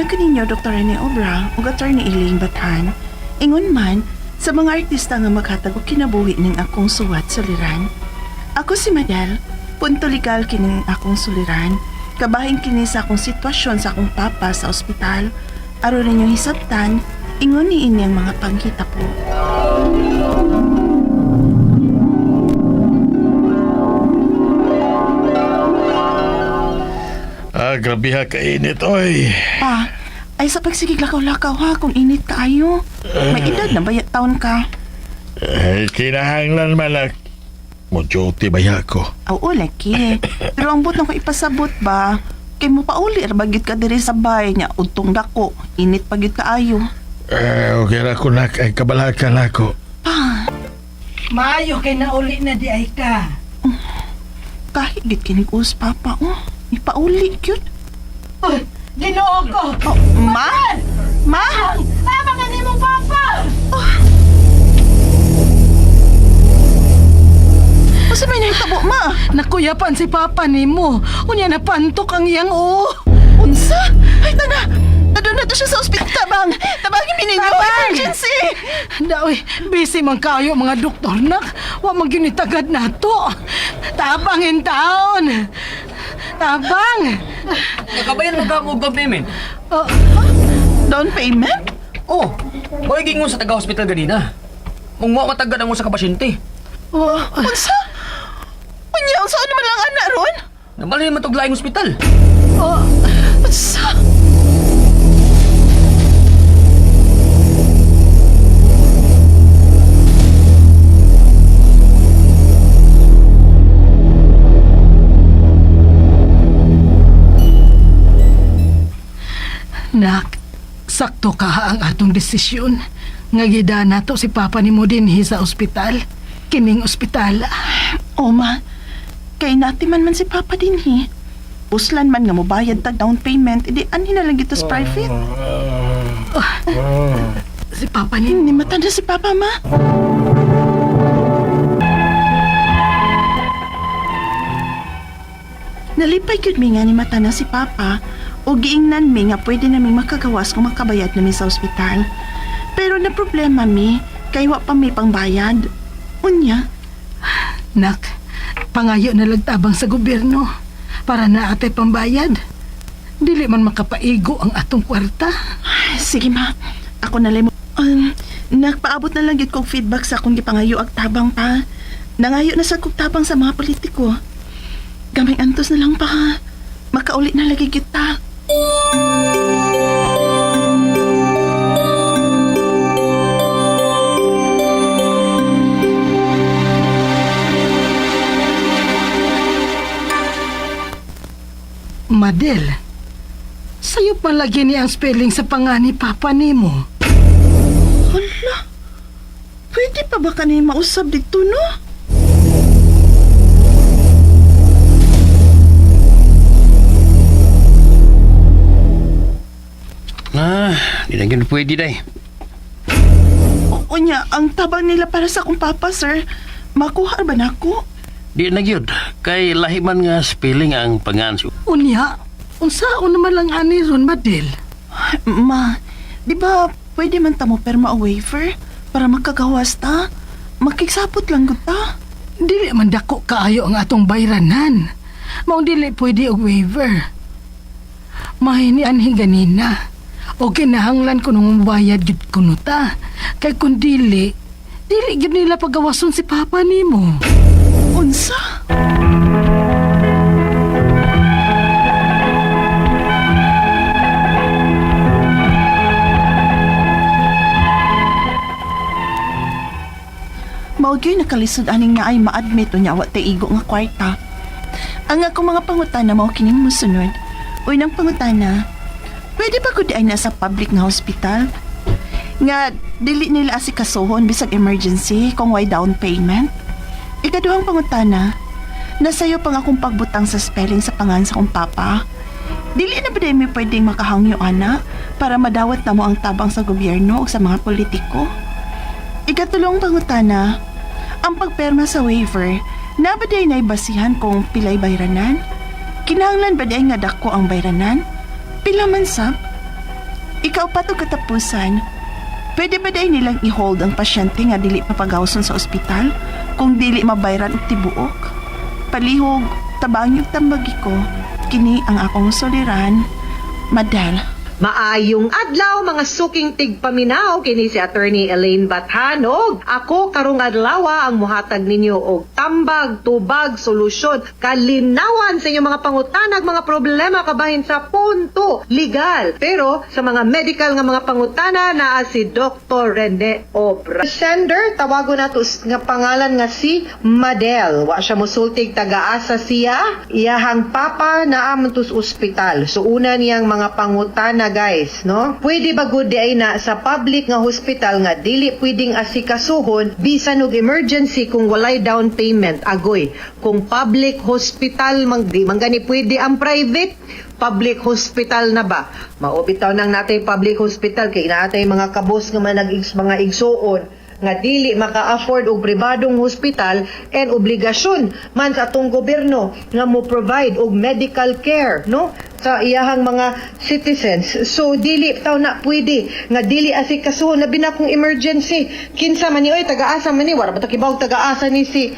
Kaninyo Dr. Rene Obra ug Attorney Elaine Bathan. Ingon man sa mga artista nga maghatag og kinabuhi ning akong suwat suliran. Ako si Madel, punto legal kining akong suliran. Kabahin kini sa akong sitwasyon sa akong papa sa ospital. Aron ninyong hisabtan, ingon ni ini ang mga panghitabo. Ah, grabe ha kainit, oy. Pa, ay sa pagsigig lakaw-lakaw ha kung init kaayo. May edad na ba taon ka? Eh, kinahanglan man na. Mo duty ba ya ko? Oo, laki. Pero ang but na ko ipasabot ba, kay mo pauli ra ba gyud ka diri sa bay niya udtong dako, init pa gyud kaayo. Eh, okay ra ko nak, ay kabalaka na ako. Pa, Maayo kay nauli na di ay ka. kahit gyud kinig us papa oh. Ipauli gyud. Uy, Ginoo ko. Oh, ma? Ma? Tama nga ni mong papa. Unsa may nahitabo ma? Nakuyapan si papa nimo. Unya napantok ang iyang oo. Unsa? Ay tana. Adto na to siya sa ospital. Tabang. Tabangin mi ninyo. Tabang! Emergency. Daoy, busy man kayo mga doktor nak. Wa man gyud ni tagad nato. Tabang in taon. Tabang. Nakabayan mo ka mo down payment. Oh, Down payment? Oh, boy gingon sa taga-hospital ganina. Mung mo matagad ang usa ka pasyente. oh, Unsa? Unya, unsa naman lang ana ron? Nabalhin man tog laing hospital. oh. Unsa? Nak, sakto ka ang atong desisyon. Nga gida nato si papa nimo dinhi sa ospital. Kining ospital. O ma, kay nati man man si Papa dinhi. Uslan man nga mobayad tag down payment, idi anhi na lang gito sa private. Si papa nimo. Ni mata na si Papa ma. Nalipay gyud mi nga ni mata na si Papa o giingnan mi nga pwede na mi makagawas kung makabayad na mi sa ospital. Pero na problema mi, kay wa pa mi pangbayad. Unya, Nak, pangayo na lagtabang sa gobyerno para na atay pambayad. Dili man makapaigo ang atong kwarta. Sige ma, ako na lang mo. Nagpaabot na lang gyud kog feedback sa akong gipangayo ag tabang pa. Nangayo na sa kog tabang sa mga politiko. Gamay antos na lang pa ha. Makauli na lagi gyud ta. Madel, sayo palagi ni ang spelling sa pangani papa nimo. Hala. Pwede pa ba kani mausab dito no? Ah, di na gyud pwede day. O unya, ang tabang nila para sa akong papa, sir. Makuha ba nako? Di na gyud kay lahi man nga spelling ang pangan si Unya, unsaon naman lang ani ron, Madel? Ma, di ba pwede man ta mo perma o waiver para makagawas ta? Makigsapot lang gud ta. Dili man dako kaayo ang atong bayranan. Maong dili pwede og waiver. Mahini anhi ganina. O kinahanglan ko nung bayad gid kuno ta. Kay kun dili, dili gid nila pagawason si papa nimo. Unsa? Mao gyud nakalisod aning naay ma-admit unya wa tay igo nga kwarta. Ang akong mga pangutana mao kining mosunod. Unang pangutana, pwede ba gud ay nasa public nga hospital? Nga dili nila asikasuhon bisag emergency kung way down payment? Ikaduhang pangutana, nasayo pang akong pagbutang sa spelling sa pangan sa akong papa. Dili na ba mi pwedeng makahangyo ana para madawat na mo ang tabang sa gobyerno o sa mga politiko? Ikatulong pangutana, ang pagperma sa waiver, na ba day naibasihan kung pilay bayranan? Kinahanglan ba day nga dako ang bayranan? Pila man sab? Ikaupat ug katapusan, pwede ba diay nilang i-hold ang pasyente nga dili pa pagawson sa ospital kung dili mabayran og tibuok? Palihog, tabangi og tambagi ko. Kini ang akong suliran, Madel. Maayong adlaw, mga suking tigpaminaw. Kini si Attorney Elaine Bathanog. Ako karong adlaw ang muhatag ninyo og tambag, tubag, solusyon, kalinawan sa inyong mga pangutanag, mga problema kabahin sa punto legal. Pero sa mga medical nga mga pangutana, naa si Dr. Rene Obra. Sender, tawago nato nga pangalan nga si Madel. Wa siya musultig taga-asa siya. Iyahang papa naa man to sa ospital. So una niyang mga pangutana, guys, no? Pwede ba gud diay na sa public nga hospital nga dili pwedeng asikasuhon bisan og emergency kung walay down payment? Agoy, kung public hospital mang di man gani pwede ang private, public hospital na ba? Mao bitaw nang natay public hospital kay naatay mga kabos nga manag mga igsuon nga dili maka-afford og pribadong hospital, and obligasyon man sa atong gobyerno nga mo provide og medical care, no, sa iyahang mga citizens. So dili taw na pwede nga dili asikasuhon, labi na kung emergency. Kinsa man ni oy? Taga-asa man ni? Wala ba ta kibaw taga-asa ni si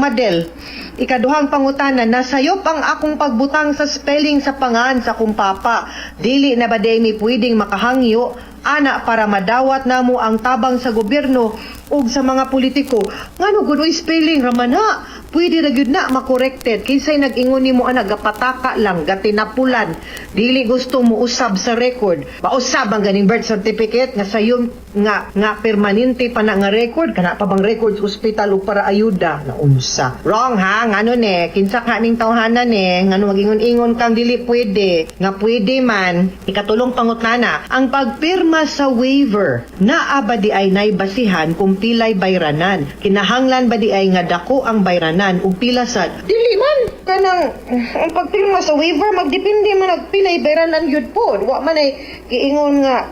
Madel? Ikaduhang pangutana, nasayop ang akong pagbutang sa spelling sa pangan sa akong papa. Dili na ba diay mi pwedeng makahangyo ana para madawat namo ang tabang sa gobyerno ug sa mga politiko? Ngano gud oy, spelling raman ha. Pwede ra gyud na makorekted. Kinsay nag-ingon nimo ana? Gapataka lang, gatinapulan. Dili gusto mo usab sa record. Mausab ang ganing birth certificate nga sayon nga permanente pa na nga record, kana pa bang record sa ospital ug para ayuda na unsa. Wrong ha, ngano ne? Kinsa ka ning tawhana ne? Ngano magingon-ingon kang dili pwede? Nga pwede man. Ikatulong pangutana, ang pagpirma sa waiver, naa ba di ay nay basihan kung pilay bayranan? Kinahanglan ba di ay nga dako ang bayranan ug pila sad? Dili man kanang ang pagpirma sa waiver, magdepende man og pilay bayranan gyud pod. Wa man ay giingon nga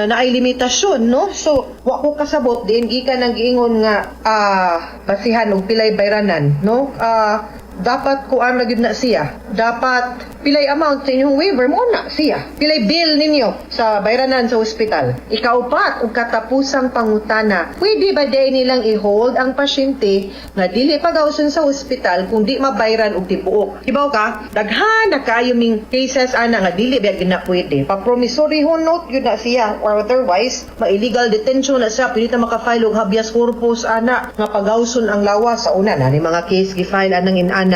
naay limitasyon, no? So wa ko kasabot din gikan ang giingon nga basihan og pilay bayranan, no? Dapat kuan na gyud na siya. Dapat pilay amount sa inyong waiver mo na siya. Pilay bill ninyo sa bayranan sa ospital. Ikaupat ug katapusang pangutana, pwede ba diay nilang i-hold ang pasyente nga dili pagawson sa ospital kung di mabayran og tibuok? Kibaw ka, daghan na kaayo ming cases ana nga dili ba gyud na pwede. Pa promissory note gyud na siya or otherwise ma-illegal detention na siya. Pwede ta maka-file og habeas corpus ana nga pagawson ang lawas. Sa una na ni mga case gi-file anang inana,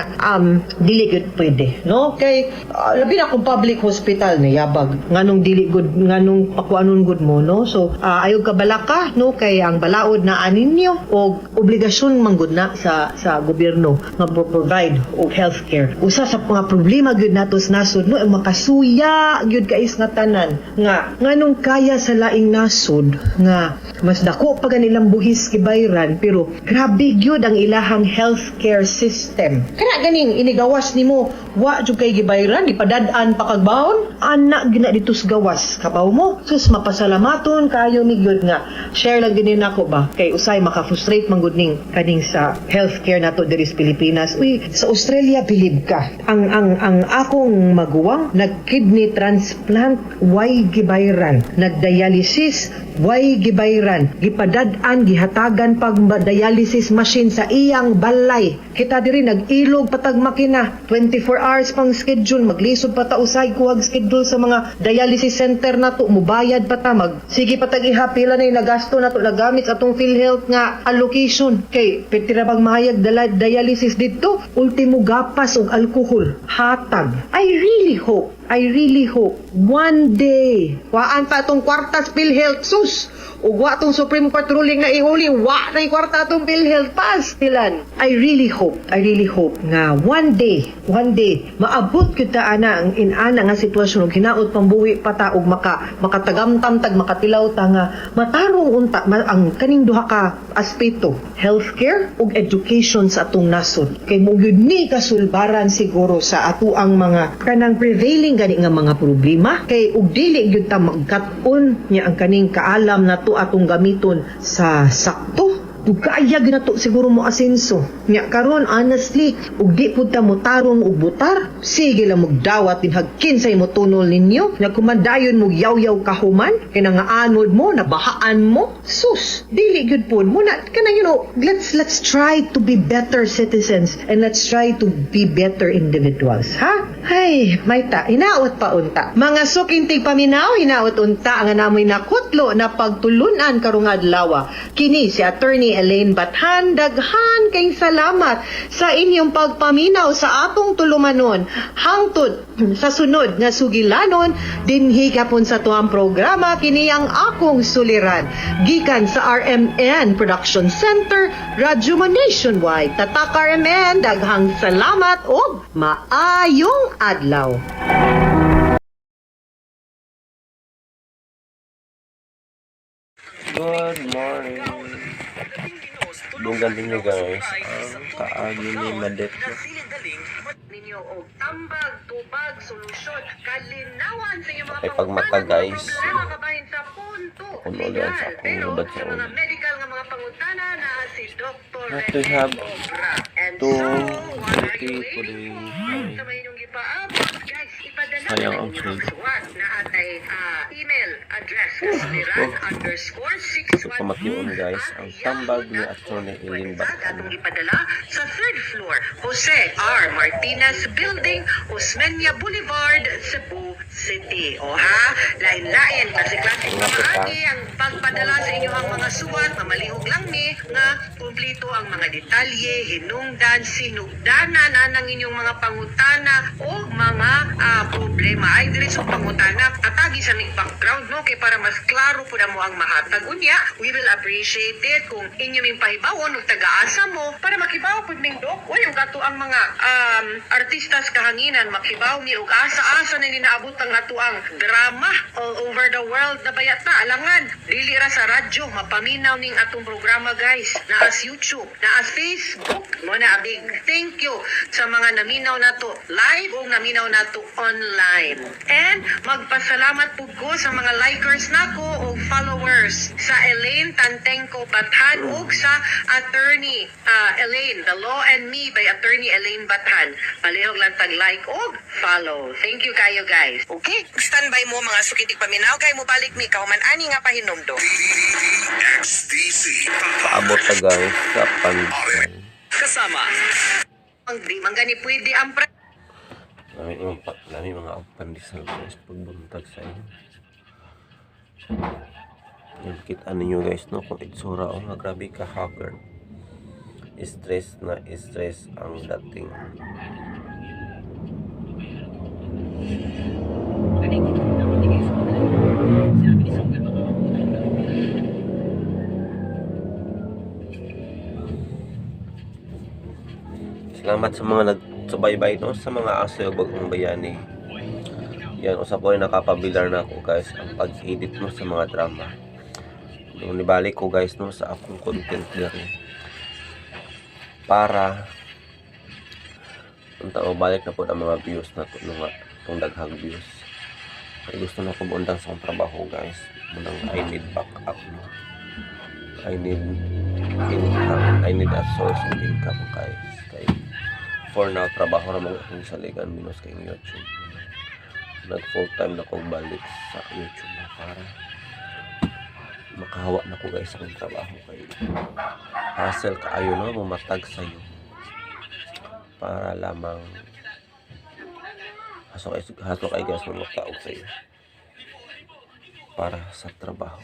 dili gyud pwede, no, kay labi na kung public hospital ni yabag, nganong dili gud, nganong pakuanon gud mo, no? So ayaw ka balaka, no, kay ang balaod na aninyo og obligasyon man gud na sa gobyerno nga mo provide og healthcare. Usa sa mga problema gyud nato sa nasod, no, ang makasuya gyud kais nga tanan nga nganong kaya sa laing nasod nga mas dako pa ganilang buhis gibayran pero grabe gyud ang ilahang healthcare system. Kana ganing inigawas nimo, wa jud kay gibayran, gipadad-an pa kag baon ana gina dito sa gawas, kabaw mo? Sus, mapasalamaton kayo ni gyud nga share lang din nako ba, kay usay maka-frustrate man gud ning kaning sa healthcare nato diri sa Pilipinas. Uy, sa Australia, bilib ka, ang akong maguwang nag kidney transplant, way gibayran, nagdialysis, way gibayran, gipadad-an, gihatagan pag dialysis machine sa iyang balay. Kita diri nag-ilog patag makina, 24 hours pang schedule, maglisod pa ta usay kuhag schedule sa mga dialysis center nato, mubayad pa ta, mag sige pa tag ihapila na yung nagasto nato, nagamit sa atong PhilHealth nga allocation, kay pwede ra bang mahayag dala dialysis dito? Ultimo gapas og alkohol hatag. I really hope one day waan pa atong kwarta sa PhilHealth, sus, ug wa tong Supreme Court ruling na ihuli, wa na kwarta atong PhilHealth pass tilan. I really hope nga one day, one day maabot gyud ta ana ang inana nga sitwasyon ug hinaot pambuhi pa ta ug makatagamtam tag makatilaw ta nga matarong unta ang kaning duha ka aspeto, healthcare ug education, sa atong nasod, kay mo gyud ni kasulbaran siguro sa ato ang mga kanang prevailing gani nga mga problema, kay ug dili gyud ta magkat-on niya ang kaning kaalam nato atong gamiton sa sakto. Dugaya ginato siguro mo asenso. Nya karon honestly, ug di pud ta mo tarong og butar, sige lang mugdawat dinhag kinsay mo tunol ninyo. Nya kumandayon mo yaw-yaw kahuman, kay nangaanod mo, nabahaan mo. Sus, dili gyud pud mo na kanang let's try to be better citizens and let's try to be better individuals, ha? Ay, mayta, hinaot pa unta. Mga suking tigpaminaw, hinaot unta nga namoy nakutlo na pagtulunan karong adlaw. Kini si Attorney Elaine Bathan, daghan kay salamat sa inyong pagpaminaw sa atong tulumanon hangtod sa sunod nga sugilanon dinhi gapon sa tuang programa, kini ang akong suliran gikan sa RMN Production Center, Radyo Mo Nationwide. Tatak RMN, daghang salamat ug maayong adlaw. Good morning. Dunggan ninyo guys, ang kaagi ni Madet. Ninyo og tambag, tubag, solusyon, kalinawan sa inyong mga Ay, pagmata, guys. problema kabahin sa punto Kung ulian sa legal. akong Pero lubad sa sa mga ulo. medical nga mga pangutana na si Dr. What we have Obra. And to so, what are you duty waiting today. for? Ay, Sa may inyong gipaabot, guys, ipadala sayang na ang inyong trade. suwat na atay email address kasuliran underscore So pamation guys, ang tambag ni Attorney Eileen Bathan. Atong ipadala sa third floor, Jose R. Martinez Building, Osmeña Boulevard, Cebu City. O ha, lain-lain, klase-klase Ingat ka. pamaagi ang pagpadala sa inyong mga suwat, mamalihog lang ni nga kumpleto ang mga detalye, hinungdan, sinugdanan anang inyong mga pangutana o mga problema. Ay diretso pangutana, atagi sa mig background no kay para mas klaro pud mo ang mahatag. Unya, we will appreciate it kung inyo ming pahibawon og tagaasa mo para makibaw pud ning dok. Uy, ug ato ang mga artistas kahanginan makibaw ni og asa-asa na ninaabot ang ato ang drama all over the world na bayat na alangan dili ra sa radyo mapaminaw ning atong programa guys, naa sa YouTube, naa sa Facebook mo na. A big thank you sa mga naminaw nato live o naminaw nato online, and magpasalamat pud ko sa mga likers nako o followers sa Elaine Tantengco Bathan ug sa Attorney Elaine, The Law and Me by Attorney Elaine Bathan. Palihog lang tag like og follow. Thank you kayo guys. Okay, standby mo mga sukitig paminaw kay mobalik mi kahuman ani nga pahinumdom. Paabot ta guys sa pandesal. Kasama Ang di man gani pwede ang Lami mga lami mga pandesal guys pagbuntag sa inyo. Yan, kita ninyo guys no kung itsura, oh nga grabe ka haggard. Stress na stress ang dating. Salamat sa mga nagsubaybay no, sa mga aso ug bagong bayani. Yan, usa po ay nakapabilar na ako guys ang pag-edit no sa mga drama. Nung nibalik ko guys no sa akong content diri para unta balik na po ang mga views na to no nga itong daghang views. Kay gusto na ko buundang sa akong trabaho guys. Munang I need backup no. I need income. I need a source of income guys. Kay for now trabaho ra man akong saligan minus kay YouTube. Nag full time na kong balik sa YouTube na para makahawa na ko guys sa akong trabaho kay hassle kaayo no mamatag sayo para lamang haso kay guys mamataog sayo para sa trabaho.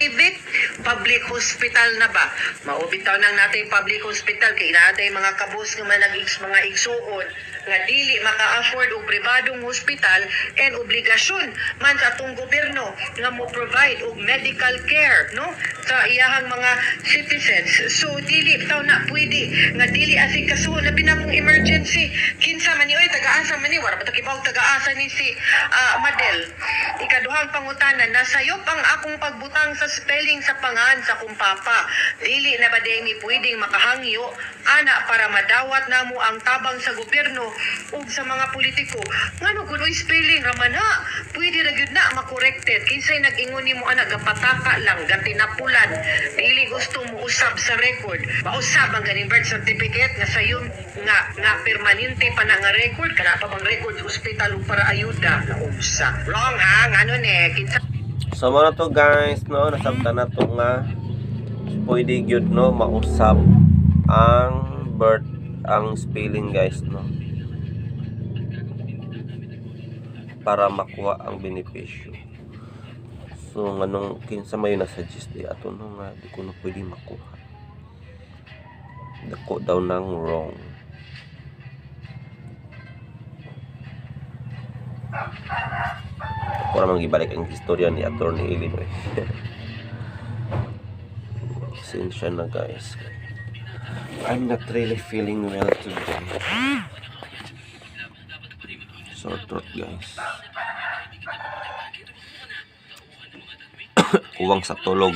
Private public hospital na ba? Maubitaw nang natin public hospital kay naatay mga kabus nga manag mga igsuon nga dili maka-afford og pribadong hospital, and obligasyon man sa atong gobyerno nga mo provide og medical care no sa iyahang mga citizens. So dili taw na pwede nga dili asikaso labi na kung emergency. Kinsa man ni oy, taga-asa man ni? Wala pa ta kibaw taga-asa ni si Madel. Ikaduhang pangutana, nasayop ang akong pagbutang sa spelling sa pangan sa kong papa. Dili na ba mi pwedeng makahangyo ana para madawat namo ang tabang sa gobyerno? ug sa mga politiko, ngano kun uy, spelling ra man ha, pwede ra gyud na makorekted. Kinsay nag-ingon nimo ana? Gapataka lang, gatinapulan, dili gusto mo usab sa record. Mausab ang ganing birth certificate nga sayon nga nga permanente pa na nga record, kana pa bang record sa ospital ug para ayuda naunsa. Wrong ha, ngano ni kinsa So mo na to guys, no, nasabtan na to nga pwede gyud, no, mausab ang birth, ang spelling guys, no, para makuha ang benepisyo. So nganong kinsa may nasuggest di ato, no, nga di ko na pwede makuha. Dako daw ng wrong. Ako namang ibalik ang istorya ni Attorney Illinois. Pasensya na guys. I'm not really feeling well today. Sore throat, guys. Kuwang sa tulog.